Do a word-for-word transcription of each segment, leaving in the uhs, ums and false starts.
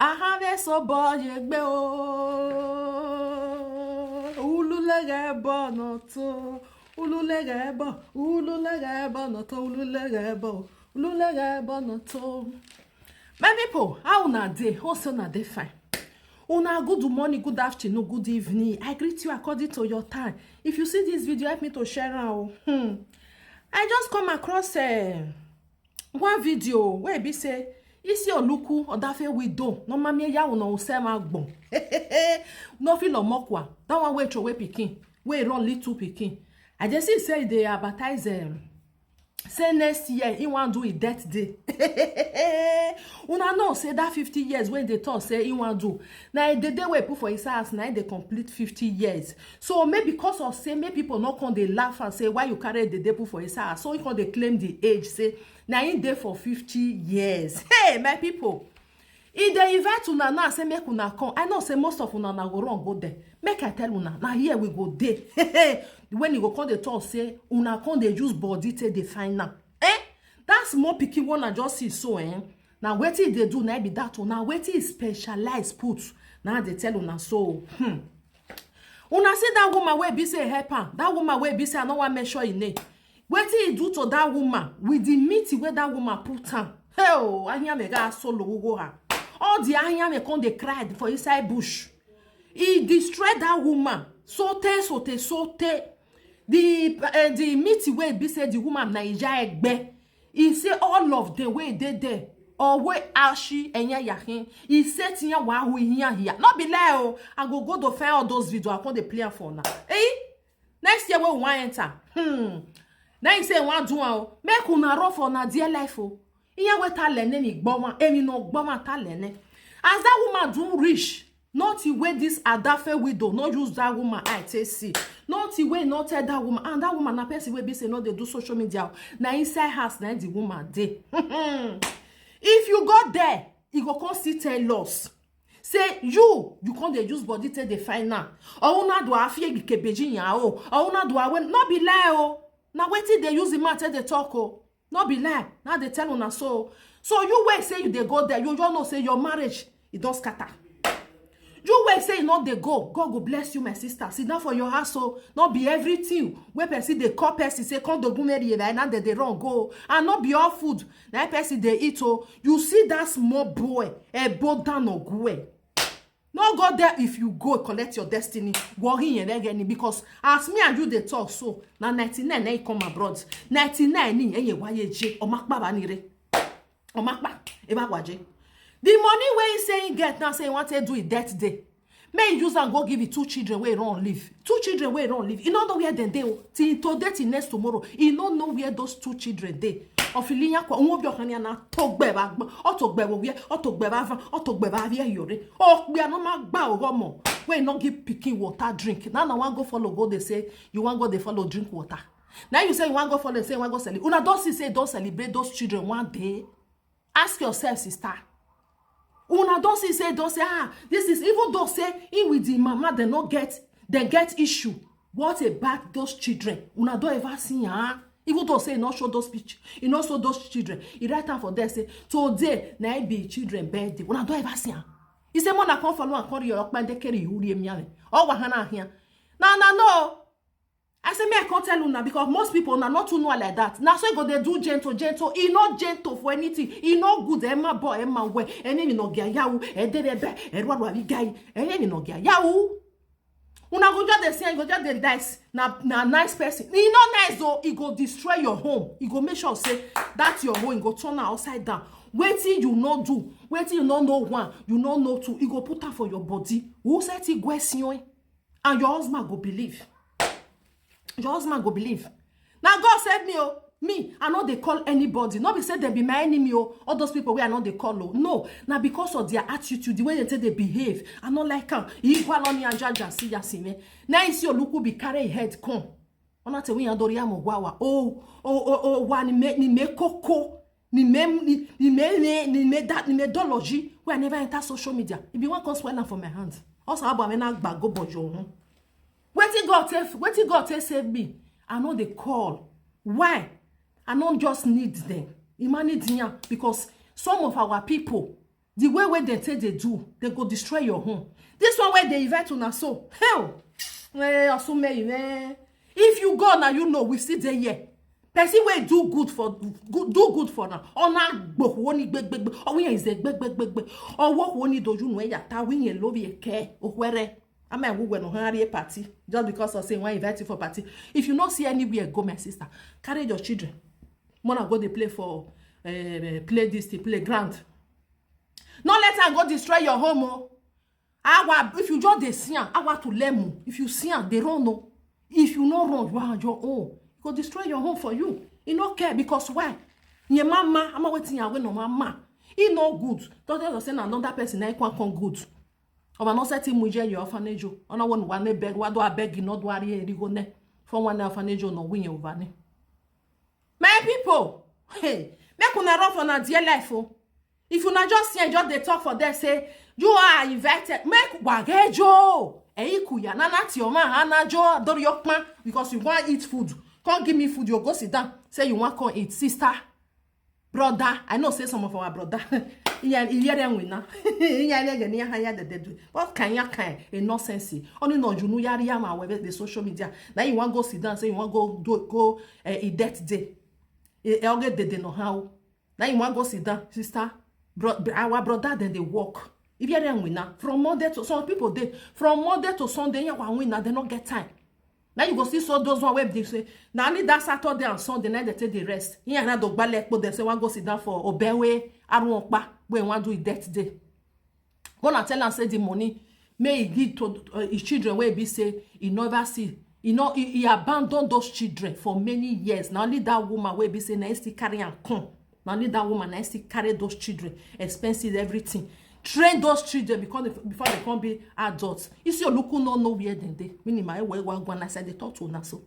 Ahave so boy egbe o. Ululege bono to. Ululege bo. Ululege bono to. Ululege bo. Ululege bono to. My people, how una dey? Hope say una dey fine. Una good morning, good afternoon, good evening. I greet you according to your time. If you see this video, help me to share am o. Hmm. I just come across, eh, one video wey be say Isi Oluku Odafe widow no mami ya una usema gbon. No feel omokwa. That one wey throw away pikin, wey run little pikin. I dey see say they advertise, um, say next year he wan do his death day. Una know say that fifty years wey they talk say he wan do, na the day wey put for his house, na dey complete fifty years. So maybe because of say, make people no come dey laugh and say, "Why you carry the day put for his house?" So he come dey claim the age, say na him dey for fifty years. Hey, my people, e dey invite una now, say make una come. I know say most of una na go run go there. Make I tell una, na here we go dey. When e go come dey talk say una come dey use body take dey find am. Eh? That small pikin one I just see so, eh? Na wetin e dey do na be that o. Na wetin e specialize put, na I dey tell una so. Hmm. Una see that woman wey be say help am. That woman wey be say I no wan mention him name. Wetin he do to that woman with the meat wey that woman put am? Hey o, ahia me ga solo go ha. All the ahia me come dey cry for inside bush. He destroy that woman. Sote, sote, sote. The, eh, the meat wey be say the woman na ija egbe. He say all of them wey dey there, or wey ashi enya yahin. He say tinya wa hu hiya hiya. No be lie o. I go go to find all those video. I come dey play am for una. Eh? Next year wey we wan enter. Hmm. Now he say he wan do am o. Make una run for una dear life o. Ihe wey ta lene ni gboma, emi no gboma ta lene. As that woman do reach, not the way this Adafe widow no use that woman eye take see. Not the way no tell that woman, and that woman na person wey be say no dey do social media o. Na inside house na the woman dey. If you go there, e go come still tell us. Say you, you come dey use body take dey find am. Or una do afie gikebeji yan o. Or una do awe, no be lie o. Na wetin dey use the man take dey talk o. No be lie. Na dey tell una so. So you wey say you dey go there, you just know say your marriage, e don scatter. You wey say you no dey go, God go bless you, my sister. Sit down for your house o. No be everything wey person dey call person say come dogun marry, na dem dey run go. And no be all food na person dey eat o. You see that small boy, Ebo Dan Ogwe. No go there. If you go collect your destiny, worry yẹn lẹ́gẹ̀ẹ́ ni, because as me and you dey talk so, na ninety-nine na he come abroad. Ninety-nine ni ẹ̀yẹ̀ wáyé jẹ́, ọmọ apá bá ni re. Ọmọ apá, ẹ bá wà jẹ́. The money wey he say he get now, say he wan take do his death day. May he use am go give him two children wey run live. Two children wey run live. He no know where dem dey o. Till today, till next tomorrow, he no know where those two children dey. Ofilinya kwa nwo bi ohania na togbe ba gbo. O togbe wo wie, o togbe ba van, o togbe ba vie yore. O gbe no ma gba ogo mo. We no give pikin water drink. Na na wan go follow go dey say you wan go dey follow drink water. Now you say you wan go follow, say you wan go celebrate. Una don see say don celebrate those children one day. Ask yourself, sister. Una don see say, don say, ah, this is, even though say he with the mama, they no get, they get issue. What about those children? Una don ever see, ah? Even though say he no show those picture, he no show those children. He write am for there say today na he be children birthday. Una don ever see am? He say mona come follow and carry your okpande carry you rie miale. Oh, wahana here. Na na no. I say me I can't tell una because most people na not too know like that. Na so e go dey do gentle, gentle. E no gentle for anything. E no good. Emma boy, Emma well. Enemy no get yawu. Edebe, erwa rwa guy. Enemy no get yawu. Una go just dey say, go just dey dice. Na, na nice person. E no nice o. E go destroy your home. E go make sure say that your home go turn am upside down. Wetin you no do, wetin you no know one, you no know two, e go put am for your body. Who said e go esin? And your husband go believe. Your husband go believe. Now God save me o. Me, I no dey call anybody. No be say dem be my enemy o. All those people wey I no dey call o. No, na because of their attitude, the way they take dey behave. I no like am. Igwaloni ajaja si ya si me. Now you see Oluku be carry him head come. Ona te wi andori amo gwawa. Oh, oh, oh, oh, wa ni me, ni me koko. Ni me, ni, ni me, ni, ni me that, ni me dology. Wey I never enter social media. If you wan come spoil am for my hand. Also, abo amena gba go bojo. Wetin God take, wetin God take save me? I no dey call. Why? I no just need them. Imani diyan, because some of our people, The way wey dem take dey do, dem go destroy your home. This one wey dey invite una so, hell, eh, Osunmeyi, eh. If you go, na you know, we still dey here. Person wey do good for, good, do good for now. Ona gbogbo ni gbegbe, owo yen is a gbegbe. Owo wo ni doju nu e yata, wi yen lo bi eke, okwere. Ama wu we no hari party just because of say wan invite you for party. If you no see anywhere go, my sister, carry your children. Mona go dey play for, eh, play this thing, playground. No let am go destroy your home o. Awa, if you just dey see am, awa to lemu. If you see am, dey run o. If you no run, you are on your own. E go destroy your home for you. E no care because why? Nye mama, ama wetin ya we no mama. E no good. Don't tell us say na another person na e come come good. Oba no set him muje your orphanage o. Ona won wa ne beg, wa do abeg, no do ari erigo ne. For one orphanage o, no win over ne. My people, hey, make una run for na dear life o. If una just see, just dey talk for there, say you are invited. Make wagejo. Eikuya nana ti oma ana jo dori okpa because you wan eat food. Come give me food, you go sit down. Say you wan come eat, sister, brother. I know say some of our brother. Iya iya re nwina. Iya re ge ni ha ya de de do. What kind ya kind? A nonsense. Only no you know yari ya ma we the social media. Now you wan go sit down, say you wan go do go, eh, e death day. E e oge dede no how. Now you wan go sit down, sister. Bro, our brother dem dey work. If you are win now, from Monday to, some people dey, from Monday to Sunday, you wan win now, they no get time. Now you go see, so those one wey be say na only that Saturday and Sunday na they take the rest. Here na do gbale po, dem say wan go sit down for Obewe Arunpa, wey wan do e death day. When I tell am say the money, may he give to, uh, his children wey be say he never see. He no, he, he abandon those children for many years. Na only that woman wey be say na he still carry am come. Na only that woman na he still carry those children, expenses, everything. Train those children because they, before they come be adults. You see, Oluku no know where dem dey. Meaning, my way, one, one, I said they talk to una so.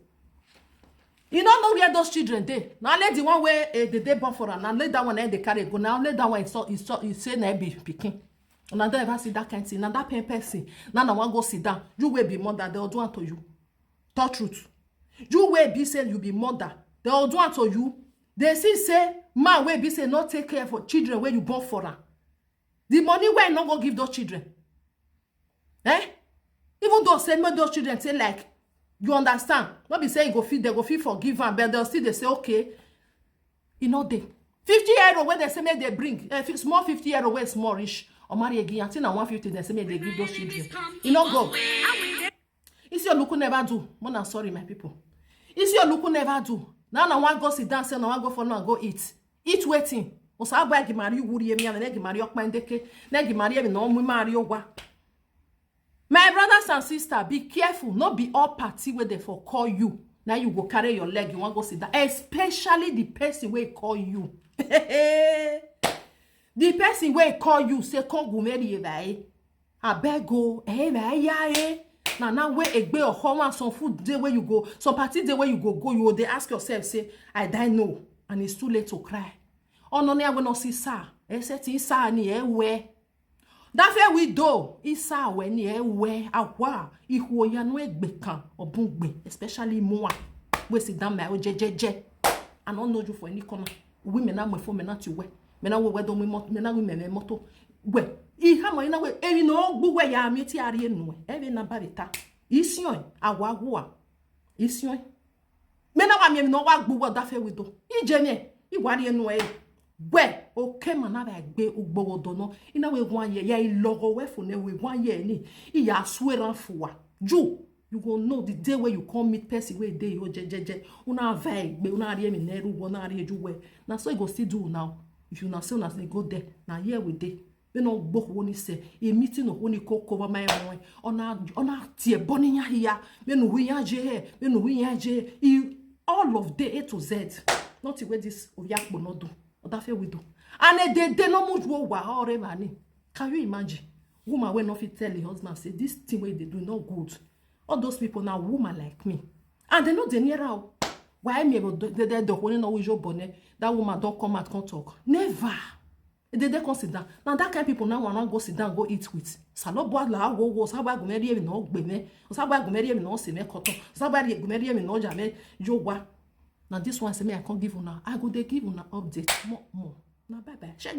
You no know where those children dey. Na only the one wey, eh, dey dey born for am. Na only that one na dey carry go. Na only that one he saw, he saw, he say na be pikin. Una don ever see that kind thing? Na that pen person. Now na wan go sit down. You wey be mother, they will do am to you. Talk truth. You wey be say you be mother, they will do am to you. They see say man wey be say no take care for children wey you born for am. The money wey no go give those children. Eh? Even though say make those children say like, you understand, no be say you go fit, they go fit forgive am, but they'll still dey say okay. E no dey. Fifty euro wey they say make they bring, eh, fi- small fifty euro wey small reach. Omari again, I think na one fifty they say make they give those children. E no go. Isi Oluku never do. Mona, sorry, my people. Isi Oluku never do. Now na wan go sit down, say na wan go for now go eat. Eat wetin? Osa boy gi mari wuri emi and gi mari okpa ndeke. Na gi mari emi no mu mari owa. My brothers and sisters, be careful. No be all party wey they for call you. Now you go carry your leg, you wan go sit down. Especially the person wey call you. The person wey call you say come go marry ebae. Abeg o, eh, ebae ya eh. Na now wey egbe oho wan, some food dey wey you go, some party dey wey you go go, you go dey ask yourself say, I die no, and it's too late to cry. Ono ni agbe no si sa, eh, setting sa ni eh we. That fair we do, isa we ni eh we, awa, ihu oyanu egbe kan, obungbe, especially moa. We sit down my ojejeje. I don't know you for any corner. Women na mwe for men na ti we. Men na we we do me mot, men na we me me moto. We. I ha mo ina we, ebi no gbu we ya mi ti ari enu we. Ebi na barita. Ision, awa gua. Ision. Men na wa mi no wa gbu we that fair we do. Ije me, I wari enu we. We, okay man na ba gbe ugbo do no. Ina we wan ye, ya I logo we fu ne we wan ye ni. I ya swear am fu wa. You, you go know the day where you come meet person wey dey your jejeje. Una vibe, una ri emi neru, una ri eju we. Na so e go still do now. If you na say una still go there, na here we dey. We no gbok woni se, e meeting of woni ko cover my own. Ona, ona tie boni ya here. We no we ya je here. We no we ya je. E, all of the A to Z. Not where this Oyakpo no do. Odafe we do. And e dey dey no much wo wa ore mani. Can you imagine? Woman wey no fit tell her husband say this thing wey they do no good. All those people na woman like me. And they no dey near her. Why me go dey dey do when no wijo bone? That woman don come out come talk. Never. They dey come sit down. Now that kind of people now wanna go sit down, go eat with. Salobo la wo wo, sabo go marry me no gbe me. Sabo go marry me no se me koto. Sabo go marry me no ja me yo wa. Now this one say me I can't give una. I go dey give una update more more. Now bye bye. Shey